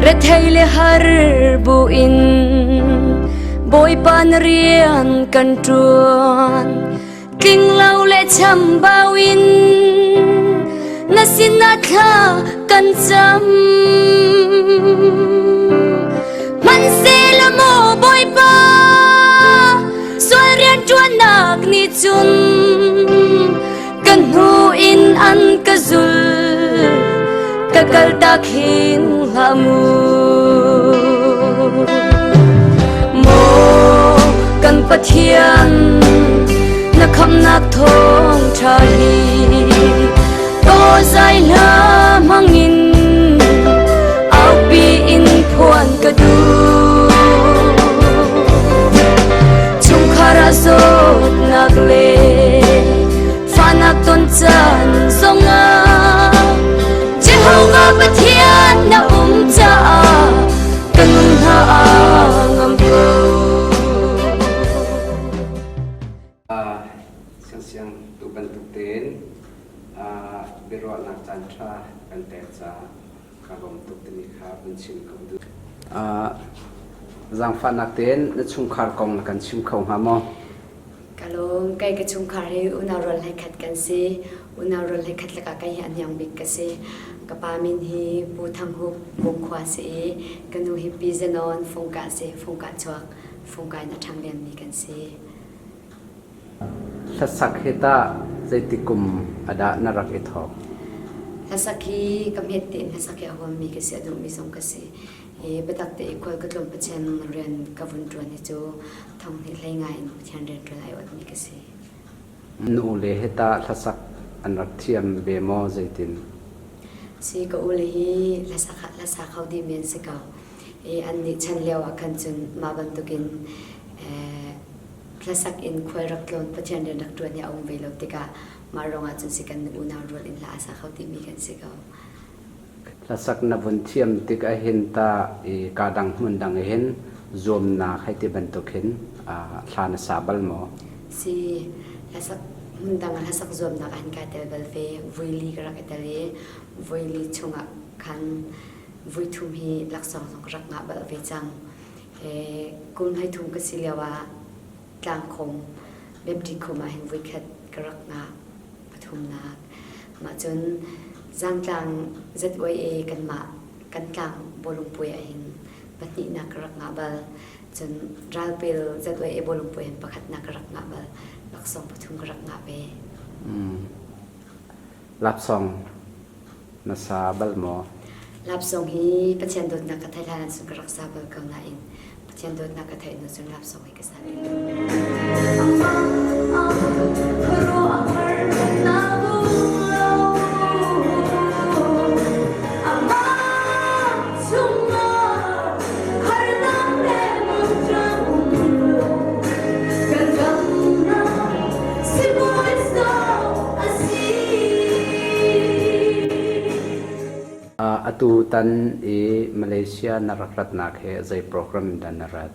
Rethei le har buin Bawipa na rian kan ṭuan tling lo le chambau in na sinah thla kan cam Hmanhsehlaw maw Bawipa sual rianṭuannak nih cun kan hnu in an ka zul ka kaltak hin hlah mu Maw kan Pathian na khamnak thawng ṭha hi tawzai hla hmangin aupi in phuan ka duh chungkhar ah zawtnak le fahnak ton caan zongah Jehovah Pathian na um caah ka nun hna a ngam ko. Siangsiang tu bantuk tein biaruahnak caan ṭha kan pek caah ka lawm tuk timi kha vun chim ko duh. Zaangfahnak tein na chungkhar kong na kan chim kho hnga maw? Ka lawm. Kei ka chungkhar hi unau rual hlei khat kan si. Unau rual hlei khat lakah kei hi a hniang bik ka si. Ka pa min hi Pu Thang Hup Bungkhua si i ka nu hi Pi Zenawn Fungkah si. Fungkah chuak, Fungkah in a ṭhang lianmi kan si. Hlasak hi tah zeitik kum ah dah na rak i thawk? Hlasak hi ka hmet tein hlasak hi a huammi ka si, a duhmi zong ka si. Hi biatak te i khual ka tlawm Pathian rian ka vun ṭuan hi cu thong hnih hlei ngai in Pathian rian ṭuan ai otmi ka si. Nu le hi tah hlasak an rak thiam ve maw zeitin? Si ka u le hi hlasak hlasa kho dihmi an si ko. I an nih chan lio ah khan cun mah bantukin hlasak in khual rak tlawn Pathian rian rak ṭuan hi a um ve lo tikah mah ruangah cun si kan unau rual in hla a sa kho timi kan si ko. Hlasak na vun thiam tik ahhin ta i kaa dang hmun dang hin zuamnak hei ti bantuk hin hla na sa bal maw? Si hlasak hmun dang ah hlasak zuamnak ah hin kai tel bal ve. Vuili ka rak i tel i vuili chungah khan vui thum hi laksawng zong ka rak ngah bal ve cang. Kum 13 ka si lio ah tlangkhawm Baptist khum ah hin voikhat ka rak ngah pathumnak. Mah cun Zangtlang ZYA kanmah kan tlang bawlung puai ah hin pahnihnak ka rak ngah bal. Cun Ralpel ZYA bawlung puai hin pakhatnak ka rak ngah bal. Laksawng pathum ka rak ngah ve. Lapsong na sa bal maw? Lapsong hi Pathian dawtnak ka theih hlan ahcun ka rak sa bal ko nain Pathian dawtnak ka theih hnu cun lapsong hi ka sa ti lo. Atu tan i Malaysia na rak ratnak hi zei program dah na rat?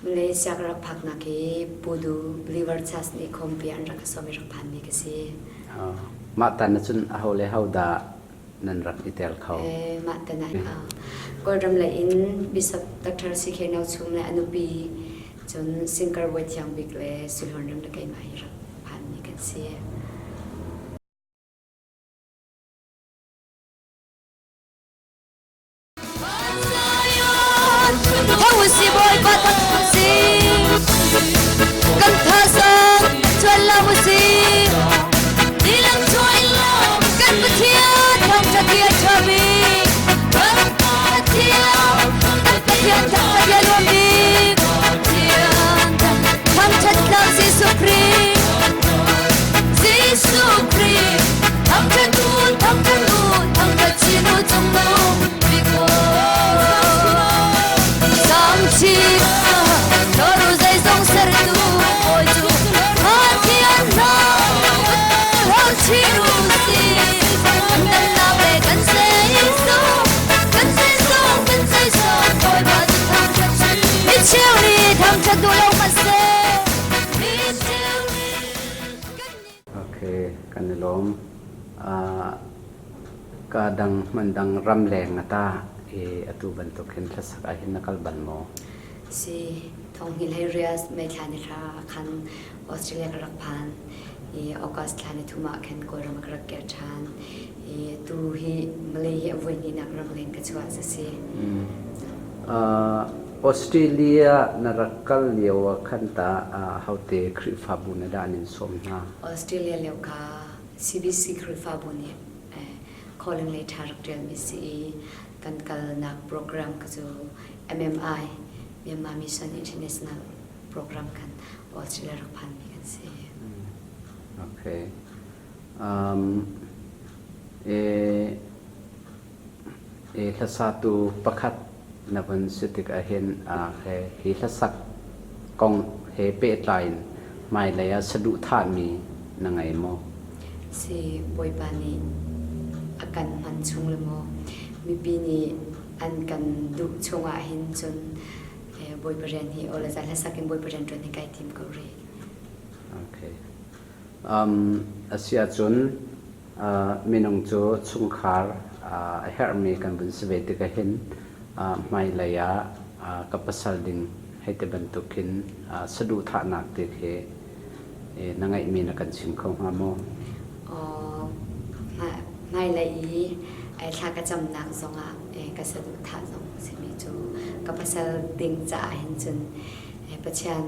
Malaysia ka rak phaknak hi Pudu Believer Church nih khawmpi an rak ka sawm i rak phanmi ka si. Mah tan ahcun aho le ho dah nan rak i tel kho? Mah tan ah Kawlram lei in Bishop Dr. CK No Chum le a nupi Cun Singkar Bawi Thiang Bik le Suihlawn ram le keimah hi rak phanmi kan si. Si Bawipa si kan thazang chuan lo si nilang chuai lo kan Pathian thangṭhat hi a ṭha bik kan Pathian kan Pathian thangṭhat hi a nuam bik Thangṭhat hna Jesuh Khrih. Thangṭhat duh lo hmanh seh. Okay, kan i lawm. Uh, ka dang hman dang ramleng ata i atu bantuk hin hlasak ah hin na kal bal maw? Si, thong hnih hlei rias May thla ni thla khan Australia ka rak phan i August thla ni thum ah khan Kawlram ka rak kir ṭhan i tu hi Malay hi a voi hnihnak ramleng ka chuah a si. Uh, Australia na rak kal lio ah khan ta uh, hote Khrihfabu na dah nin sawm hna? Australia lio kha CBC Khrihfabu nih calling letter rak ṭialmi si i kan kalnak program ka cu MMI Myanmar Mission International program khan Australia rak phanmi kan si. Okay. Um, e, e hlasatu pakhat na vun si tik ahhin hi hlasak kong he pehtlai in hmailei ah saduhthahmi na ngei maw? Si Bawipa nih a kan hman chung le maw mipi nih an kan duh chungah hin cun Bawipa rian hi awle za hlasak in Bawipa rian ṭuan hi kai tim ko rih. Okay. Um, a si ahcun minung cu chungkhar a herhmi kan vun si ve tik ahhin hmailei ah ka pasal ding hei ti bantukin saduhthahnak ti khi na ngeihmi na kan chim kho hnga maw? Hmailei i thla ka camnak zongah ka saduhthah zong simi cu ka pasal ding caah hin cun Pathian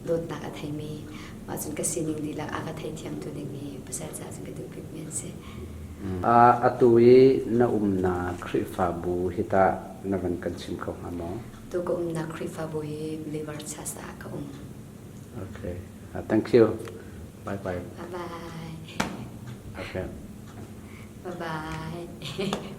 dawtnak a theimi mah cun ka sining dihlak a ka theithiamtu ding hi pasal caah cun ka duh bikmi an si. Atu i na umnak Khrihfabu hi tah na van kan chim kho hnga maw? Tu ka umnak Khrihfabu hi Believer Church ah ka um. Okay. Thank you. Bye bye. Bye bye. Okay. Bye bye.